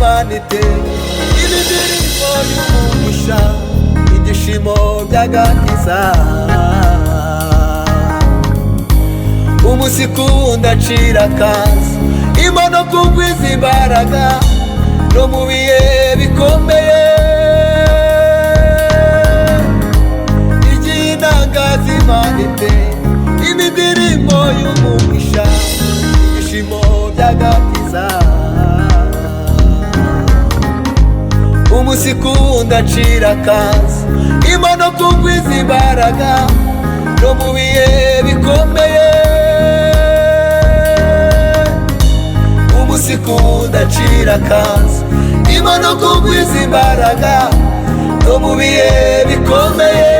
Imana ite imidirimbo y'umugisha, ibyishimo by'agakiza. Umunsi kuwundi acira akazi, Imana kugwiza imbaraga no mu bihe bikomeye. Igihe intangaza Imana ite imidirimbo y'umugisha, ibyishimo by'agakiza. Umunsi kuwundi acira akazi, Imana kugwiza imbaraga no mu bihe bikomeye. Umunsi kuwundi acira akazi, Imana kugwiza imbaraga no mu bihe bikomeye.